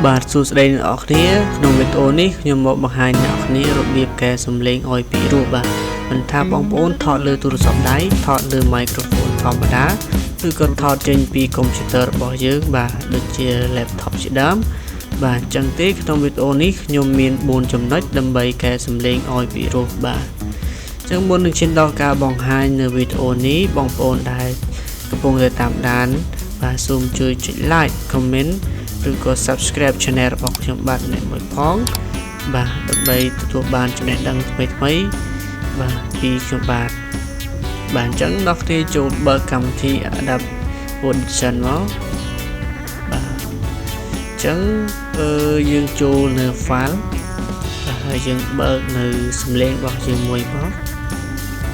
បាទសួស្តីអ្នកនរគ្នាក្នុងវីដេអូនេះខ្ញុំមកបង្ហាញអ្នកនរគ្នារបៀបកែសំឡេងឲ្យពីរោះបាទមិនថាបងប្អូនថតលើទូរស័ព្ទដៃថតលើ microphone ធម្មតាឬក៏ថតចេញពីកុំព្យូទ័ររបស់យើងបាទដូចជា laptop ជាដើមបាទអញ្ចឹងទេក្នុងវីដេអូនេះខ្ញុំមាន4ចំណុចដើម្បីកែសំឡេងឲ្យពីរោះបាទអញ្ចឹងមុននឹងឈានដល់ការបង្ហាញនៅវីដេអូនេះបងប្អូនដែលកំពុងតែតាមដានបាទសូមជួយចុច like comment ឬក៏ subscribe channel របស់ខ្ញុំបាទម្នាក់មួយផងបាទដើម្បីទទួលបានចំណេះដឹងថ្មីថ្មីបាទពីខ្ញុំបាទបាទអញ្ចឹងដល់គ្នាចូលបើកកម្មវិធី Adobe Audition មកបាទអញ្ចឹងអឺយើងចូលនៅ file បាទហើយយើងបើកនៅសំឡេងរបស់យើងមួយមក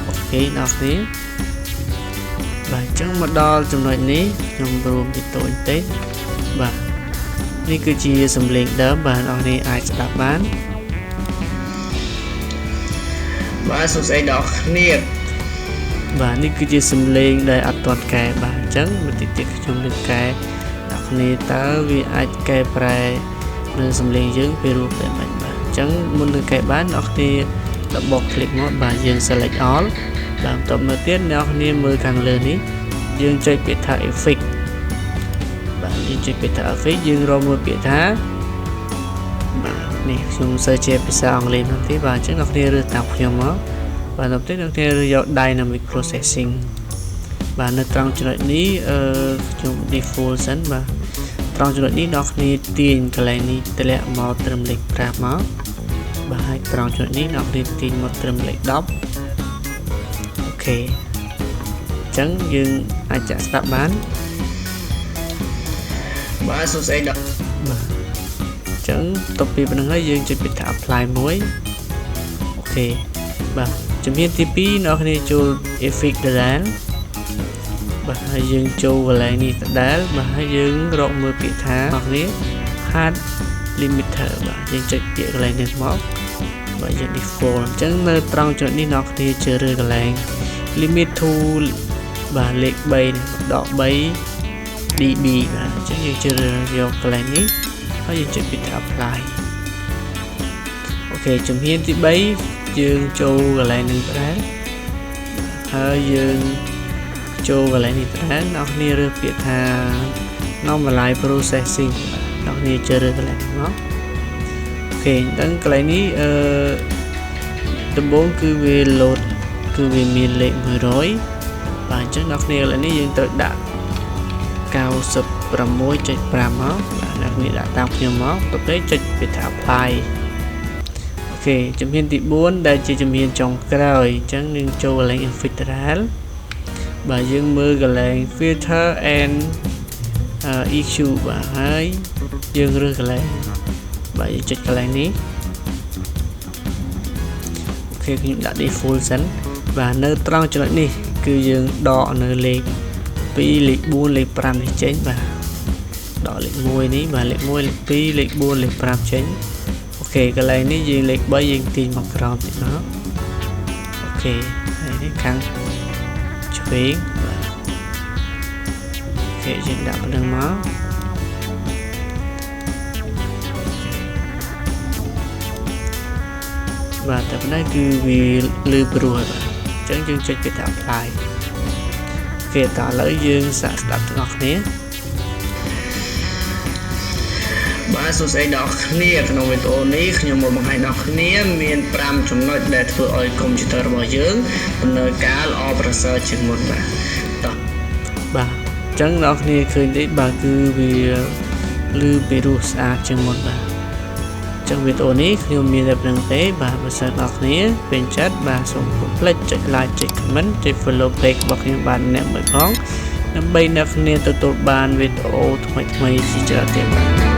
OK ដល់គ្នាបាទអញ្ចឹងមកដល់ចំណុចនេះខ្ញុំរួមពីតូចបន្តិចបាទនេះគឺជាសំឡេងដើមបាទអ្នកនេះអាចស្ដាប់បាន បាទសួស្តីដល់គ្នា បាទនេះគឺជាសំឡេងដែលអត់ទាន់កែបាទអញ្ចឹងបន្តិចទៀតខ្ញុំនឹងកែអ្នកគ្នាតើវាអាចកែប្រែនៅសំឡេងយើងពីរូបបែបម៉េចបាទអញ្ចឹងមុននឹងកែបានអ្នកគ្នាdouble click មកបាទយើង select all បាទបន្ទាប់មកទៀតអ្នកគ្នាមើលខាងលើនេះយើងចុចពាក្យថា effect បាទយើងចុចពាក្យថា effect យើងរកមើលពាក្យថាបាទនេះខ្ញុំសើជាភាសាអង់គ្លេសមកទេបាទអញ្ចឹងអ្នកគ្នារើសតាមខ្ញុំមកបាទដល់ទៅអ្នកគ្នារើសយក dynamic processing បាទនៅត្រង់ចំណុចនេះអឺខ្ញុំ default សិនបាទត្រង់ចំណុចនេះអ្នកគ្នាទាញកន្លែងនេះតម្លាក់មកត្រឹមលេខ5មកបាទហើយត្រង់ចំណុចនេះអ្នកគ្នាទាញមកត្រឹមលេខ10 OK អញ្ចឹងយើងអាចចាក់ស្ដាប់បាន បាទសួស្តីដល់ បាទអញ្ចឹងតទៅពីប៉ុណ្្នឹងហើយយើងចុចពាក្យថា apply មួយ OK បាទជំហានទី2អ្នកគ្នាចូល effect ដដែលបាទហើយយើងចូលកន្លែងនេះដដែលបាទហើយយើងរកមើលពាក្យថាអ្នកគ្នា hard limiter បាទយើងចុចពាក្យកន្លែងនេះមកបាទយើង default អញ្ចឹងនៅត្រង់ចំណុចនេះអ្នកគ្នាជ្រើសរើសកន្លែង limit to បាទលេខ3នេះដក3 dB បាទអញ្ចឹងយើងជ្រើសរើសយកកន្លែងនេះហើយយើងចុចពាក្យថា apply OK ជំហានទី3យើងចូលកន្លែងនឹងដែរហើយយើងចូលកន្លែងនេះដែរអ្នកគ្នារើសពាក្យថា normalize processing បាទអ្នកគ្នាជ្រើសរើសកន្លែងនេះមក OK អញ្ចឹងកន្លែងនេះអឺដំបូងគឺវា load គឺវាមានលេខ100បាទអញ្ចឹងអ្នកគ្នាកន្លែងនេះយើងត្រូវដាក់96.5មកបាទអ្នកនេះដាក់តាមខ្ញុំមកទៅពេលចុចពាក្យថា apply OK ជំហានទី4ដែលជាជំហានចុងក្រោយអញ្ចឹងនឹងចូលកន្លែង effect ដដែលបាទយើងមើលកន្លែង filter and EQ បាទហើយយើងរើសកន្លែងបាទយើងចុចកន្លែងនេះ OK ខ្ញុំដាក់ default សិនបាទនៅត្រង់ចំណុចនេះគឺយើងដកនៅលេខ2លេខ4លេខ5នេះចេញបាទដកលេខ1នេះបាទលេខ1លេខ2លេខ4លេខ5ចេញ OK កន្លែងនេះយើងលេខ3យើងទាញមកក្រោមតិចមក OK ហើយនេះខាងឆ្វេងបាទ OK យើងដាក់ប៉ុណ្្នឹងមកបាទតែប៉ុណ្ណេះគឺវាលឺព្រោះហើយបាទអញ្ចឹងយើងចុចពាក្យថា apply OK តើឥឡូវយើងសាកស្ដាប់ទាំងអស់គ្នា បាទសួស្តីដល់គ្នាក្នុងវីដេអូនេះខ្ញុំមកបង្ហាញដល់គ្នាមាន5ចំណុចដែលធ្វើឲ្យកុំព្យូទ័ររបស់យើងដំណើរការល្អប្រសើរជាងមុនបាទតោះ បាទអញ្ចឹងអ្នកគ្នាឃើញទេបាទគឺវាលឺពីរោះស្អាតជាងមុនបាទអញ្ចឹងវីដេអូនេះខ្ញុំមានតែប៉ុណ្្នឹងទេបាទបើសិនអ្នកគ្នាពេញចិត្តបាទសូមកុំភ្លេចចុច like ចុច comment ចុច follow page របស់ខ្ញុំបាទអ្នកមួយផងដើម្បីអ្នកគ្នាទទួលបានវីដេអូថ្មីៗជាច្រើនទៀតបាទ។